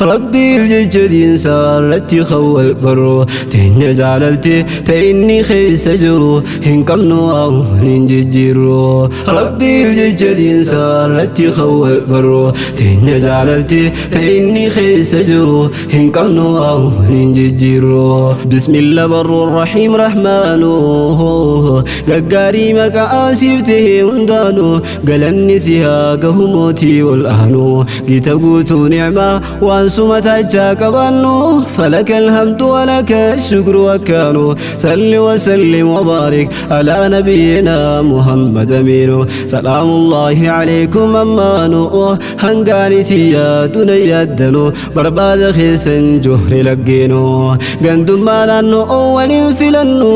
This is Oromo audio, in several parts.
Rabbiif jecha diinsaa irratti khawwal barru teenya jaalalti ta'e inni keessa jiru hin qabnu waan waliin jijjiirru. Rabbiif jecha diinsaa irratti khawwal barru teenya jaalalti ta'e inni keessa jiru hin qabnu waan waliin jijjiirru. Bismillah barru rahiim rahmaanu gaggaarii maqaa siif ta'e hundaanu galanni si haa gahu mootii ol aanu gita guutuu nicmaa waan suma taachaa qabaannu falaka alhamdu walaka shukru akkaanu salli wasallim وبارك على نبينا محمد أمين سلام الله عليكم أمانو هنغاني سيا دنيا دنو برباد خيسن جهر لقينو غندم مالانو أولين فلنو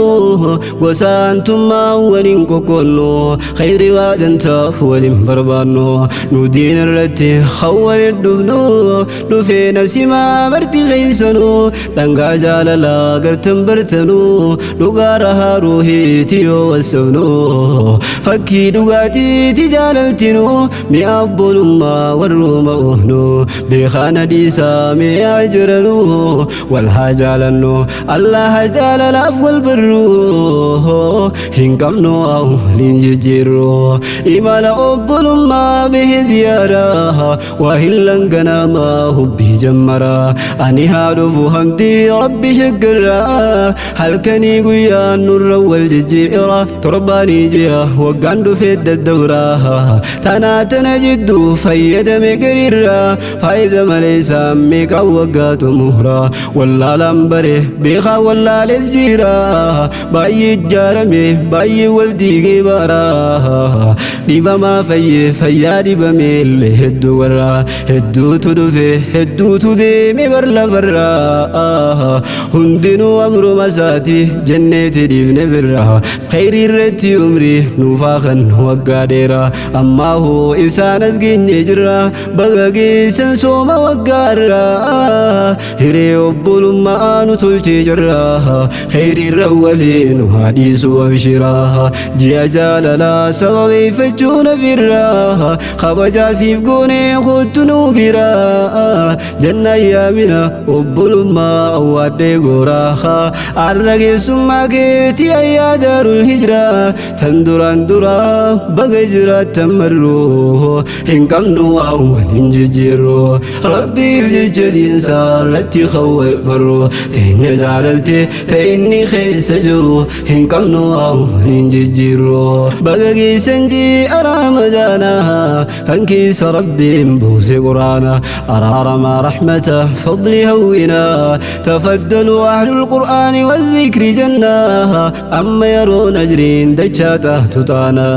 غسانتم أولين كوكونو خير وادن تافولين بربانو ندين الرتي خول الدفنو دفين سما مرتي غيسنو لنغا جالالا قرتم برتنو dhugaara ruuhiiti yoo wasabnu fakkii dhugaatiiti jaalaltinu mi'a obbolummaa warruuma ohnu beekaana dhiisaa mi'a jiranu wal haa jaalannu allaha jaalalaaf wal barru hin qabnu waliin jijjiirru imala obbolummaa bihi ziyaara waa hillan ganaamaa hubbii jammara ani haa dhufu hamdii rabbi shakkarra halkanii guyyaan nurra wal jijjiira torbaanii ji'a waggaan dhufee daddawra tanaa tana jidduu fayyadame gariirra faayida malee meeqaa waggaatu muhra wallaalaan bare beekaa wallaales jira baay'ee ijaarame baay'ee wal diigee bara dhibamaa fayyee fayyaa dhibame illee hedduu warra hedduutu dhufe hedduutu deeme barla barra hundinuu amruma isaati jenneeti dhiifne birra khayrii irratti umrii nuufaa kan waggaa dheeraa ammaa hoo isaan as geenye jirra baga geessan sooma waggaa irraa hiree obbolummaa nu tolchee jirra khayrii irra waliin nu haa dhiisu abshiraa ji'a jaalalaa sababeeffachuu nafirraa kabajaa siif goonee kottu nu biraa janna yaamina obbolummaa awwaadhee gooraa arra keessummaa keetii ayyaa daarul hijiraa tan duraan duraa baga jiraattan marruu hin qabnu waan waliin jijjiirru rabbiif jecha diinsaa irratti khawwal barru teenya jaalalti ta'e inni keessa jiru hin qabnu waan waliin jijjiirru baga geessan ji'a ramadaanaa kan keessa rabbiin buuse quraana araarama rahmata fadli hawwinaa تفضلوا أهل القرآن والذكر جنة أما يرون أجرين دجاته تطانا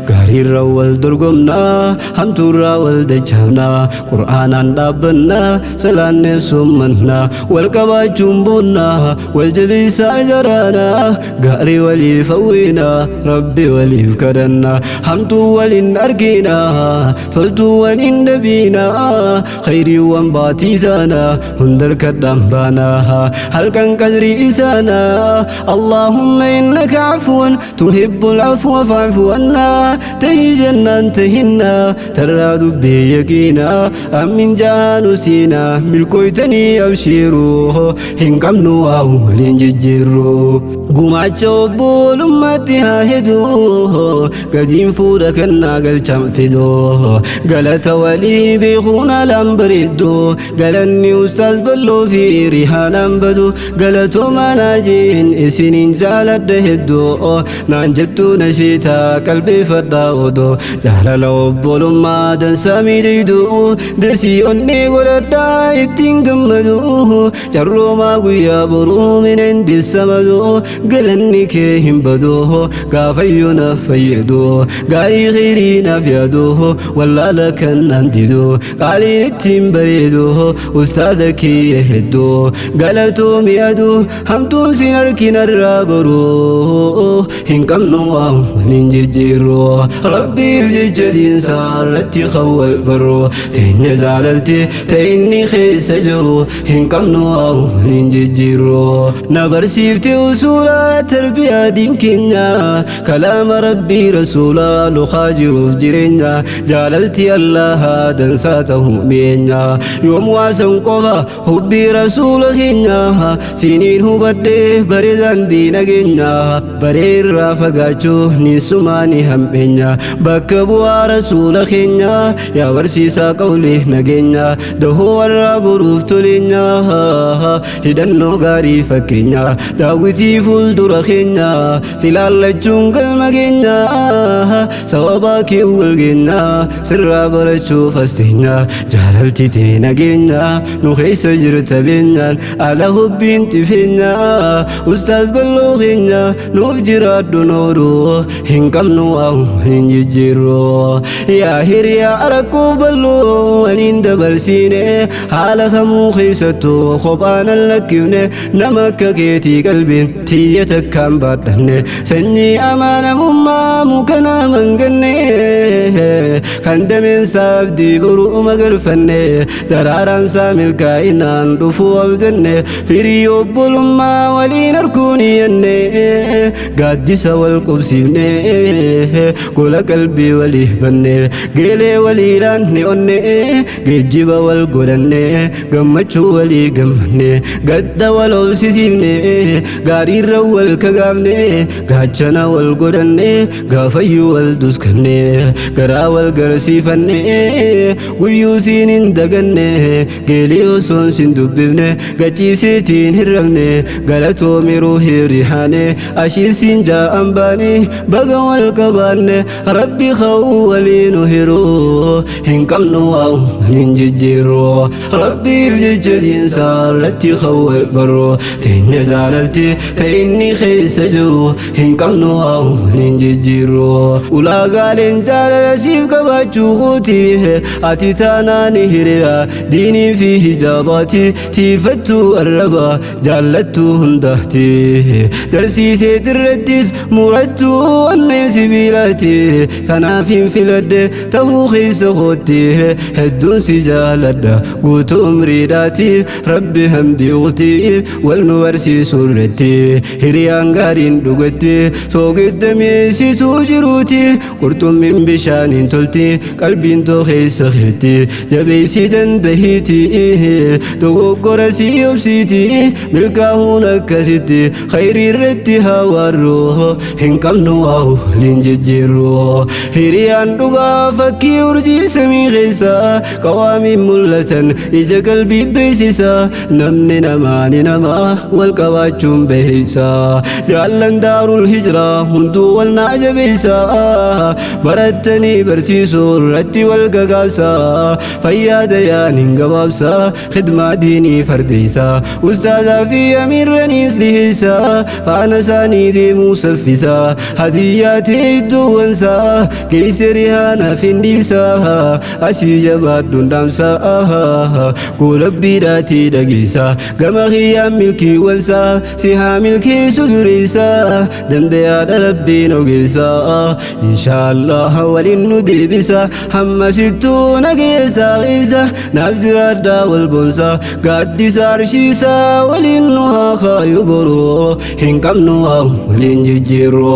قاري الرول درقمنا همتو الرول دجانا قرآنا دابنا سلان سمنا والقبا جنبنا والجبيس أجرانا قاري ولي فوينا ربي ولي فكرنا همتو ولين أرقينا تلتو ولين نبينا خيري وانباتي هندر كدام بانا هل كان قدري إسانا اللهم إنك عفو تحب العفو فاعف عنا تهجنا انتهنا تراد بيقينا أمن جانسينا ملكويتني أبشيروه إن قمنوا أولين ججيرو قمعت obbolummaatti haa heduu gadiin fuudha kennaa galchan fiduu galata walii beekuun alaan bareeddu galanni ustaaz balloo fi rihaanaan badu galatoomaa naajiin isiniin jaaladha hedduu naan jettuu nashiitaa qalbeeffadhaa odoo jaalala obbolummaa dansaa miidhagduu desii onnee godhadhaa ittiin gammadu carroomaa guyyaa boruu min indi samadu galanni kee hin badu gaafayyuu na fayyadu gaarii kheyrii naaf yaadu wallaala kan naan didu qaaliin ittiin bareedu ustaada kiyya hedduu galatoomi aduu hamtuun sin arkinarraa boruu hin qabnu waan waliin jijjiirru rabbiif jecha diinsaa irratti khawwal barru teenya jaalalti ta'e inni keessa jiru hin qabnu waan waliin jijjiirru na barsiifte usuula tarbiyaa diin keenya kalaama rabbii rasuula lukaa jiruuf jireenya jaalalti allaha dansaa ta'uu mi'eenya. Yoom waasan qofa hubbii rasuula keenya siniin hubadhe bareedaan diina keenya baree irraa fagaachuu ni sumaani hambeenya bakka bu'aa rasuula keenya yaa barsiisaa qawli nageenya dahoo warra boruuf toleenya hidhannoo gaarii fakkeenya daawwitii fuuldura keenya silaallachuun galma keenya sababaa kee wal geenya sirraa barachuuf as teenya jaalalti tee nageenya nu keessa jirta beenyaan ala hubbiin xifeenya ustaaz balloo keenya nuuf jiraadhu nooruu hin qabnu waa waliin jijjiirru yaa hiriyaa rakkoo balloo waliin dabarsiine haala kamuu keessattuu kophaan lakkifne nama akka keetii qalbiin tiyya takkaan baadhanne sanyii amanamummaa muka naman ganne kan dameensa abdii boruu magarfanne daraaraan isaa milkaa'inaan dhufuu abdanne firii obbolummaa waliin arguun yanne gaaddisa wal qubsiifne gola qalbii walii banne geelee waliidhaan ni onne geejjiba wal godhanne gammachuu walii gammanne gadda wal obsisiifne gaariirra wal kagaafne gaachana wal godhanne gaafayyuu wal duskanne garaa wal garsiifanne guyyuu siin hin daganne geelii osoon siin dubbifne gachiisiitiin hirrabne galatoomiruu hirihaane ashiisiin jaa'an baane baga wal qabaanne rabbi khawuu waliinu hiruu hin qabnu waa waliin jijjiirru rabbiif jecha diinsaa irratti khawwal barru teenya jaalalti ta inni keessa jiru hin qabnu waa waliin jijjiirru ulaagaaleen jaalala siif qabaachuu kooti ati taanaan hiriya diinii fi hijaabaati tiifattuu arraba jaallattuu hundaati darsiiseet irrattis murattuu onneen sibiilaati tanaaf hin filadhe ta'uu keessa kootti hedduun si jaaladha guutuu umriidhaati rabbi hamdi uqti wal nu barsiisuu irratti hiriyaan gaariin dhugatti soogidda mi'eessituu jiruuti qurxummiin bishaaniin tolti qalbiin too keessa keetti jabeessii dandahiiti dogoggora si obsiiti milkaahuun akkasitti khayrii irratti hawaarru hin qabnu waa waliin jijjiirru hiriyaan dhugaa fakkii urjii samii keessa qawaamiin mul'atan ija qalbii beeksisa namni namaani nama wal qabaachuun beeysa jaallan daarul hijiraa hunduu wal naa jabeessa barattanii barsiisuu irratti wal gagaasa fayyaa dayaan hin gabaabsa khidmaa diinii fardeessa ustaazaa fi amiirraniis dhiheessa faana isaanii deemuu saffisa hadiyyaatee iddoowwansa geesse rihaana findiisa asii jabaadhuun dhaamsa goolabbiidhaatii dhageessa gama kiyyaan milkiiwwansa si haa milkeessu dureessa dandayaadha rabbiin ogeessa inshaallah waliin nu deebisa hamma sittuu nageessa keessa naaf jiraadhaa wal boonsa gaaddisa arshiisa waliin nu haa kaayu boruu hin qabnu waa waliin jijjiirru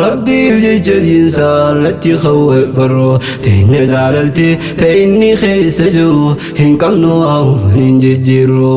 rabbiif jecha diinsaa irratti khawwal barru teenya jaalalti ta inni keessa jiru hin qabnu waa waliin jijjiirru.